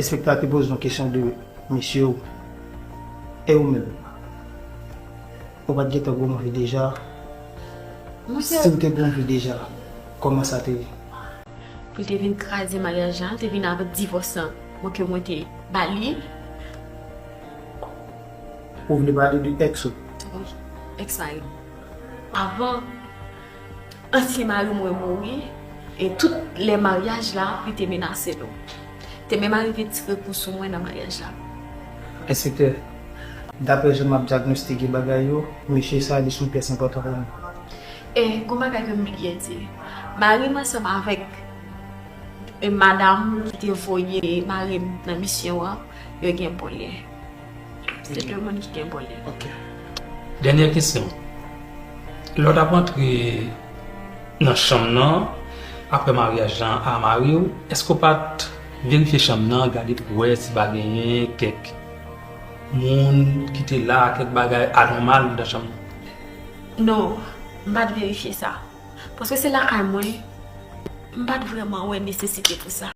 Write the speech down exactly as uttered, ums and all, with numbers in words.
Enspektè a te poze yon kesyon de mesye w. E ou menm? Ou pa t gentan gen yon vi deja? Si w te gen yon vi deja, kòman sa te ye? Pou l te vin kraze maryaj la, l te vin avèk divòs lan, mwen ke mwen te ba li. Ou vle pale de ex ou? Wi, ex mari m. Avan ansyen mari mwen mouri, e tout lè maryaj la, li te menase nou. Te menm arive tire kou sou mwen nan maryaj la. Enspektè, daprè jan m ap dyagnostike bagay yo, mesye sa a li se yon pyès enpòtan pou mwen. E gon bagay ke m bliye di. Mari m ansanm avèk e madanm ki te voye mari m nan misyon an, yo gen bon lyen. Se de moun ki gen bon lyen. Ok. Dènyè kesyon. Lè w t ap antre nan chanm nan, apre maryaj lan a mari w, èske w pa t verifye chanm nan, gade pou wè si pa genyen kèk moun ki te la, kèk bagay anòmal nan chanm nan? Non, m pa t verifye sa. Paske se lakay mwen, m pa t vrèman wè nesesite pou sa.